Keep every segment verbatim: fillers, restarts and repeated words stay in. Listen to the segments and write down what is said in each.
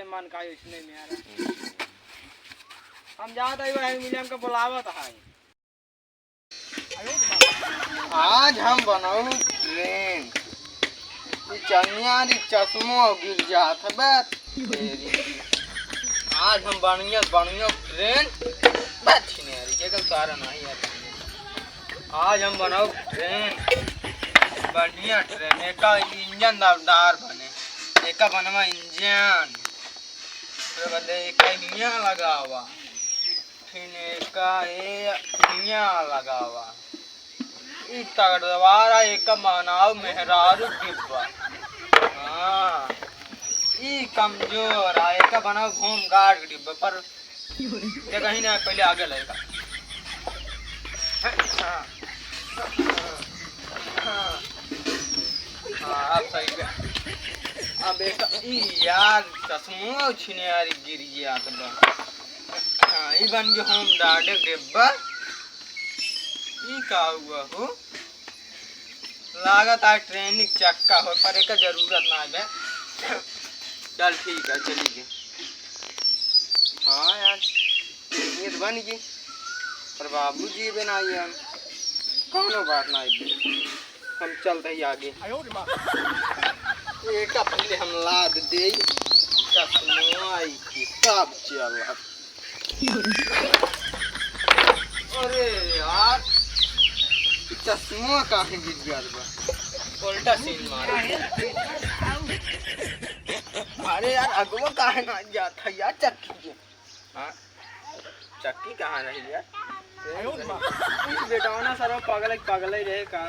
मन का इसने में आ रहा। हम जात हई, वही मिले हमका बुलावत है। आज हम बनाऊ ट्रेन। ई चनिया री चश्मो गिर जात है, बस तेरी। आज हम बढ़िया, बढ़िया ट्रेन, बस छिने री, जेकर कारण नहीं है। आज हम बनाऊ ट्रेन, बढ़िया ट्रेन, एका इंजन दमदार बने, एका बनवा इंजन, ओकरे बदले एका हियाँ लगावा, फिर एका ए हियाँ लगावा। ई तगड़वारा एका बनाओ मेहरारू डिब्बा। हाँ, ई कमजोर आ, एका बनाओ होम गार्ड के डिब्बा, पर ये कहीं ना, पहले आगे लगेगा। हाँ, हाँ, हाँ, अब सही है। अब एक ई यार चश्मो छिने यार गिर गया तो। हाँ, ई बन के होम गार्ड के डिब्बा। ई का हुआ हो? लागत आज ट्रेन के चक्का हो, पर एकर जरूरत ना है बे। चल ठीक है, चली गए। हाँ यार, ये तो बन गई, पर बाबूजी बे ना आइए हम। कौनो बात ना है बे, हम चलते ही आगे। एका पहले हम लाद दे चश्मा आई के, तब चल। अरे यार, ई चश्मा काहे गिर गया बा? उल्टा सीन मारा। अरे यार, अगवा काहे ना जात है यार चक्की के? हाँ? चक्की कहाँ रही यार? ई बेटौना सरवा पगले, पगले रहे का?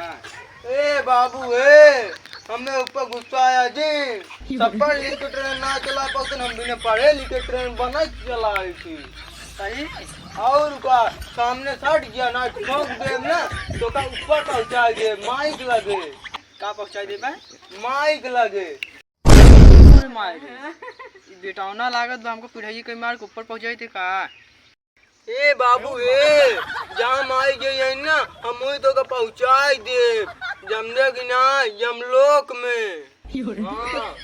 ए बाबू, ए, हमें ऊपर गुस्सा आया जी। सब पढ़ लिख के ट्रेन ना चला पाते, हम बिना पढ़े लिखे ट्रेन बना के चला आई थी। सही? और का, सामने सट गया ना, ठोक देब ना, तो का ऊपर पहुँचा दे, माइक लगे। का पहुँचा देबे? माइक लगे। अरे माई रे, ई बेटौना लागत बा हमको पिढ़ाई के मार के ऊपर पहुँचाई थे का? ए बाबू ए, जहाँ माई गई है ना, हम वही तो का पहुँचाई दे, जमदे कि ना, यमलोक में। हाँ।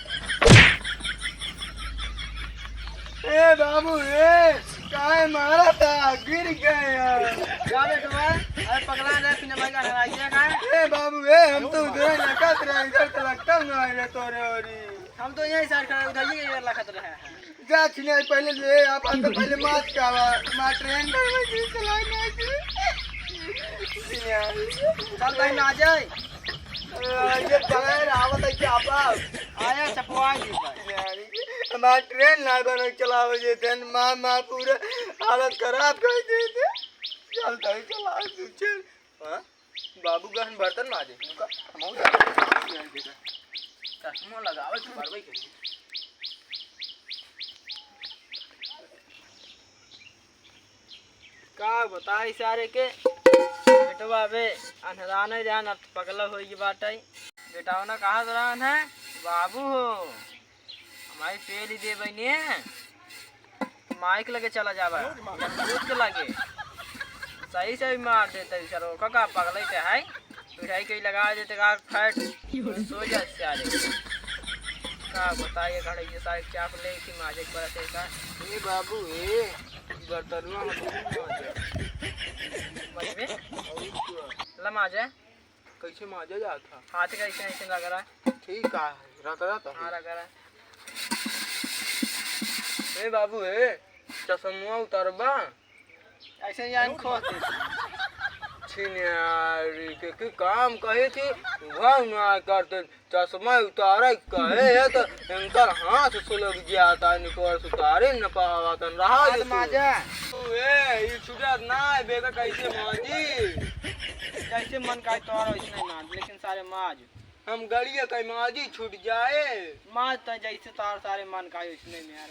ए बाबू ए, काहे मारा था, गिर गए यार। जा बेटवा, अरे पगला रहे, फिर भाई का हराइया का? ए बाबू ए, हम तो उधर लखत रहे, इधर तो लगता ना है तोरे ओरी। हम तो यही साइड खड़ा, उधर ही लखत रहे हैं। जा छिने पहले ले, आप तो पहले मात का आवा, मार ट्रेन में भी चला ना जी। चल भाई ना जाए। अ, ये बगैर आवत है क्या बाप? आया चपवा जी भाई। हमार ट्रेन ना बने चलावे जे दिन माँ, माँ पूरा हालत खराब कर देते। चल भाई चला तू चल। हाँ? बाबू गहन बर्तन माजे, रुका, हम जा। चश्मा लगावे के मरबे करी। का बताई सारे के, बेटवा अबे अनहराने जान, अब पगला होई के बाटे। बेटवा ना कहा रहन है, बाबू हो, हमारी पेली दे बहनी है, माइक लगे चला जावा, दूध के लगे सही सही मार देते सर, ओका का पगले के है, पिढ़ाई के लगा देते का फैट सो जा सारे। का बताइए, खड़े ये सारे चाप ले कि माजे पर से का। ए बाबू, ए, बर्तनवा हम नहीं माजे। मजबे? और क्या? ला माजे। कैसे माजा जात था? हाथ कैसे ऐसे रगड़ा? ठीक है, रगड़ा तो हाँ, है। रगड़ा। ए बाबू, ए, चश्मा उतारबा? ऐसे ही आन खोते। छिनारी के की काम कही थी, वह ना करते। चश्मा उतारे कहे है तो इनकर हाथ सुलग जाता है, निकोर सुतारे न पावतन रहा आज दे तू। माजा। ए, ई छुटत ना है, बेगा कैसे माजी? जैसे मन का तोर वैसे नहीं माज, लेकिन सारे माज। हम गड़िया का माजी छूट जाए। माज तो जैसे तार सारे मन का वैसे नहीं मेरा।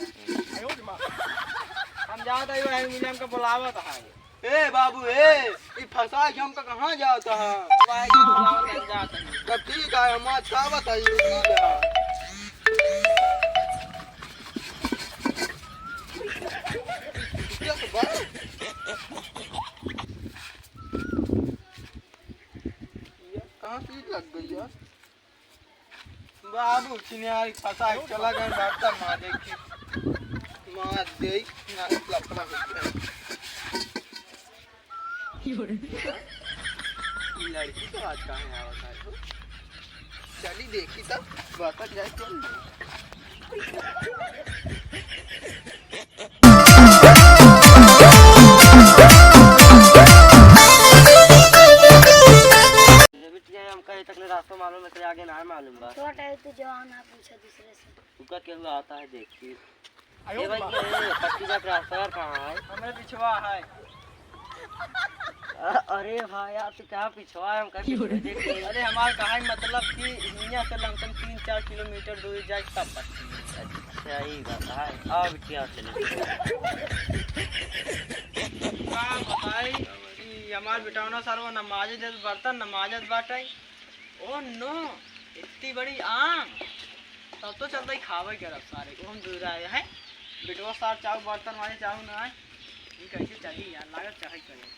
हम जात है, वही मिले हमको बुलावत है। ए बाबू, ए, ई फंसा के हमका कहाँ जात है? भाई, बुलावत है, जात है। तब ठीक है, हम आज खावत है, ये ठीक है। ये तो बा-, ये कहाँ से लग गई यार? बाबू, छिनारी फंसा के चला गए डॉक्टर माँ देखी। देख, ना, लफड़ा हो गया। लड़की तो आज कहाँ आवत है हो? चली देखी तब, बता जाए कौन। ये बिटिया, हमका ये तक ले रास्ता मालूम है, तेरे आगे ना मालूम बा। छोट है तो जवान, आप पूछो दूसरे से। उनका केहू आता है देखी। ए भाई, ये पट्टी का रास्ता यार कहाँ है? हमरे पिछवा है। अ-, अरे भाई यार, तू कहाँ पिछवा है? हमका पीछे देख ले। अरे हमार कहा है मतलब कि हियाँ से लमसम तीन चार किलोमीटर दूरी जाए तब पट्टी। अच्छा, ई बात है। आओ बिटिया, चले। का बताई कि हमार बेटौना सारवा न माजे देत बर्तन, न माजत बाटे। ओ नो, इतनी बड़ी आम। तब तो चलता ही खावे के रब सारे को। हम दूर आए हैं। बेटवा सार चाहू बर्तन माजे चाहू ना आए। ये कैसे चली यार, लागत चाहे करे।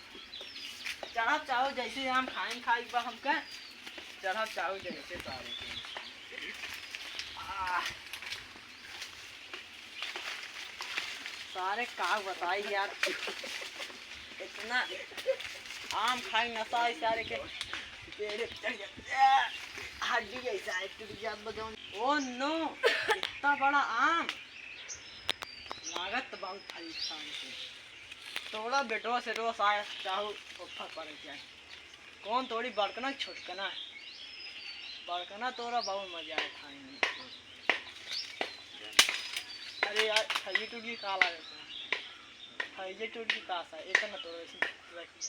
चढ़ब चाहू जैसे आम खाए खाए एक बार हमका। चढ़ब चाहू जैसे सारे के। आह। सारे का बताई यार, इतना आम खाई नशा है सारे के। पेड़े पे चढ़ जाते हैं। हड्डी ऐसा है, टूट जात बा जौन। ओ नो, इतना बड़ा आम। लागत बहुत फल खाने के। तोड़ा बेटवा सेटवा साया चाहू ऊपर पड़ जाए। कौन तोड़ी बड़कना छोटकना? बड़कना तोड़ा बहुत मजा आए खाए में। अरे यार, फैजे टूट गई का लागत है? फैजे टूट गई का सा? एक ना तोड़ो, ऐसे रखिए।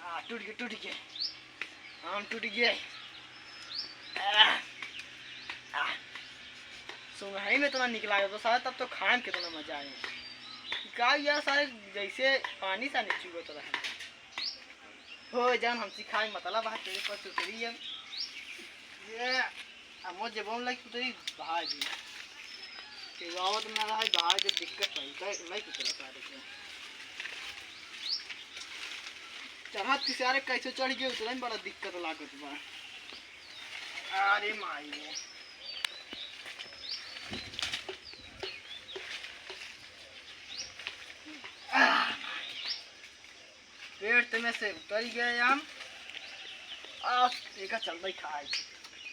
आ, टूट गए, टूट गए। आम टूट गए। आ, आ। सुनहई में इतना निक लागत बा, साला तब तो खाए में कितना मजा आए। का यार साले जैसे पानी सा नहीं चुगत रहे। हो जान हम सिखाई मतलब है तेरे पर सुतरी है। ये अब मोर जब हम लाइक सुतरी भाई जी। के गावत में रहा भाई जब दिक्कत है, तो लाइक उतरा सारे के। चढ़त के सारे कैसे चढ़ के उतरे में बड़ा दिक्कत लागत बा। अरे माई रे। पेट में से उतर गए हम। आज एका चल भाई खाए।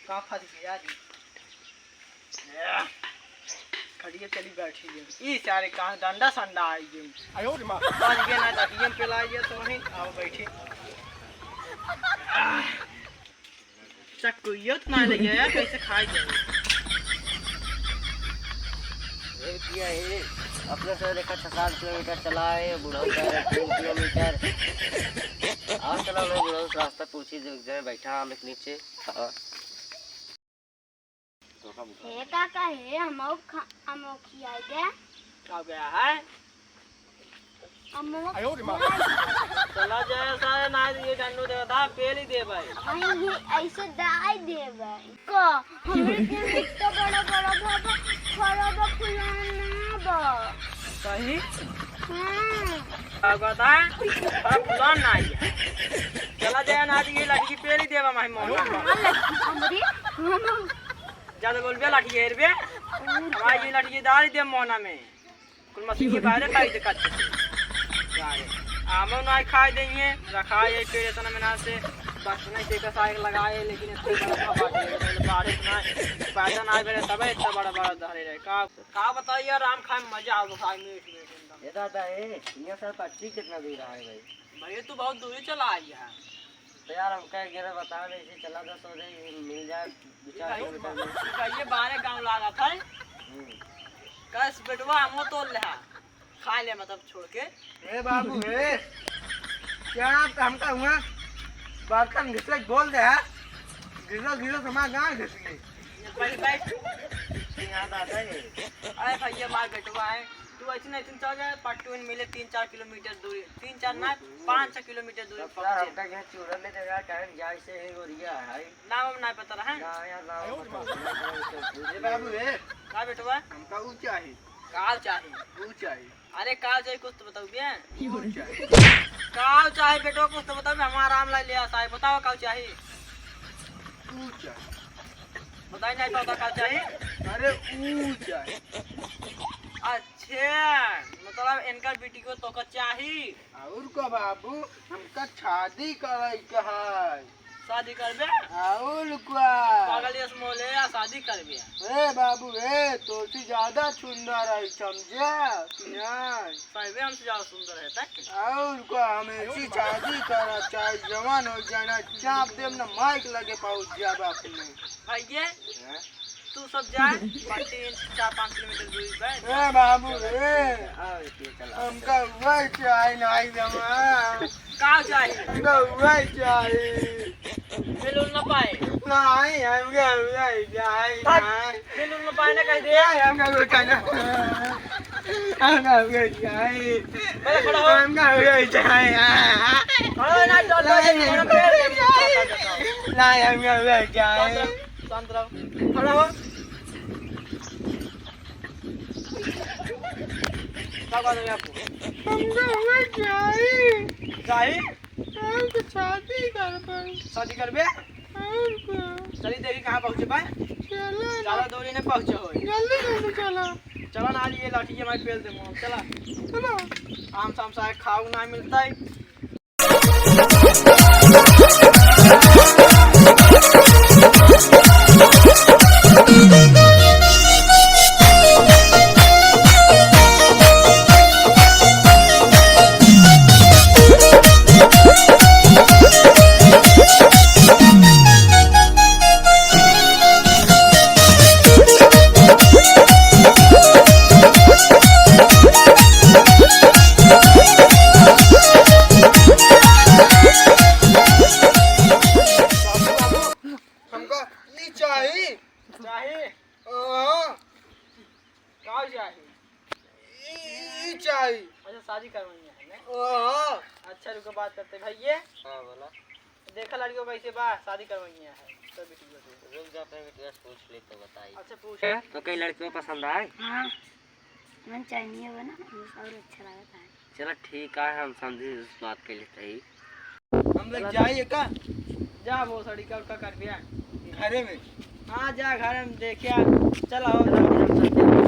कहाँ फंस गया यार? या, खड़िया चली बैठी गई। ई सारे कहाँ डंडा संडा आई गई। आयो रे माँ। फंस गए ना, डंडिया पे ला गया तो वहीं आओ बैठी। चक्कुइयो तो ना ले गया यार, कैसे खाए जाए? ए पिया, ए, अपने से देखा छह सात किलोमीटर चला है, बुढ़ऊ कह रहे तीन किलोमीटर। आओ चलो, मैं बुढ़ऊ से रास्ता पूछी, जो एक जगह बैठा हम एक नीचे। हाँ। हे काका, हे अमो खा-, अमो खियाई दे। का गया है? अमो आयो रे माँ। चला जाए सारे, ना ये डंडो देवा था, पेल ही दे भाई। नहीं, ये ऐसे दाई दे भाई। का, हमरे के इतना बड़ा बड़ा बाबा, खड़ा बा, फुलाना बा। सही? हाँ। का कहता है? बड़ा फुलान ना आइया। चला जाए ना, ये लड़की पेल ही देवा माही मोहन। हाँ, लड़की हमरी, हम ज्यादा बोलबे लाठी हेरबे। हमारी ये लाठी दारी दे मोहना में। कुल मशीन के बाहर काट दे, काट दे। यार, आमो ना खाए देंगे, रखा है पेड़ इतना मेहनत से, बस नहीं से कसा एक लगाए, लेकिन इतने बड़ा बात है, बारिश ना, पैदा ना करे, तबे इतना बड़ा बड़ा धरे रहे। का, का बताइए यार, आम खाए में मजा आ गया, खाए मीठ मीठ एकदम। ये दादा है, ये सर पच्चीस कितना दूर है भाई? भाई, ये तो बहुत दूर ही चला आई है। तो यार, हमका एक जने बता दे, इसे चला दस हो जाए, ये मिल जाए दो चार भाई, किलोमीटर में। भाई, ये बारह गाँव लागत है। हम्म। कस बेटवा, हमो तोड़ ले हा। खा ले, मतलब, छोड़ के। ए बाबू, ए। क्या आप हमका हुआ? बर्तन घिसले बोल दे, हा? घिसो, घिसो, हमारा गाँव घिस गई। भाई, भाई। यहाँ दादा है। अरे भैया, हमारा बेटवा है। तू ऐसे नहीं, तुम चल जाए, पट्टू में मिले तीन चार किलोमीटर दूरी, तीन चार ना, पाँच छः किलोमीटर दूरी तब पहुँचे। यार, हमका यहाँ चूड़ा ले देगा, टाइम जाए से है, और यह है। नाम हम ना पता रहा है। ना, यार, नाम पता नहीं, ये बाबू रे। का बेटवा? हमका ऊ चाही। का चाही? ऊ चाही। अरे, का चाही, कुछ तो बताओ बे। ऊ चाही। का चाही बेटवा, कुछ तो बताओ बे, हमारा आम ला ले आ साहब, बताओ का चाही? ऊ चाही। बताई नहीं पाता का चाही? अरे ऊ चाही। अच्छा, मतलब इनका बेटी को तो का चाही? और का बाबू, हमका शादी करे के है। शादी करबे? और का? पागल यस मोले या शादी करबे? ए बाबू, ए, तोसी ज्यादा सुंदर है, समझे कि नहीं? साहिबे हमसे ज्यादा सुंदर है, तक? और का, हम ऐसी शादी करा, चाहे जवान हो जाना, चाप देम ना, माइक लगे पहुंच जाबे अपने। भैया, हैं? तू सब जा, बाकी चार पाँच किलोमीटर दूरी पे। ए बाबू रे, आओ, ये चला। हमका वही चाही, नहीं जमा। का चाही? हमका वही चाही। बेलून ना पाए। नहीं, हमका वही चाही, हट, नहीं। बेलून ना पाए ना कह दे। नहीं, हमका वही चाही। हमका वही चाही। पहले खड़ा हो। हमका वही चाही। खड़ा हो ना, डर, डर, नहीं, डर, हमका वही चाही। नहीं, हमका वही चाही। शांत रहो, शांत रहो। खड़ा हो। का बात है आपको? हमका वही चाही। चाही? हम तो शादी करबे। शादी करबे? और का? चली देखी कहाँ पहुँचे पाए। चला ना। ज्यादा दूरी नहीं पहुँचे होए। जल्दी, जल्दी चला। चला ना, आज ये लाठी हमारे पेल दे मुँह। चला। चला। आम साम साग खाऊ ना मिलता है। हमका ई चाही। चाही? हाँ। का चाही? ई, ई, ई चाही। अच्छा, शादी करवानी है ना? हाँ। अच्छा, रुको, बात करते। भैया। हाँ, बोला। देखा लड़कियों कैसे बा, शादी करवानी है तो बेटी को दे। रुक जा, पहले बेटिया से पूछ ले तो बताई। अच्छा, पूछ। तो कई लड़कियों पसंद आए? हाँ, मन चाहिए बा ना, और अच्छा लगता है। चला ठीक है, हम समझी उस बात के लिए सही। हम लोग जाइए का? जा वो सड़ी का, का कर दिया? घरे में। हाँ, जा घर में देखिया। चला हो, चला, हम सब चलते हैं।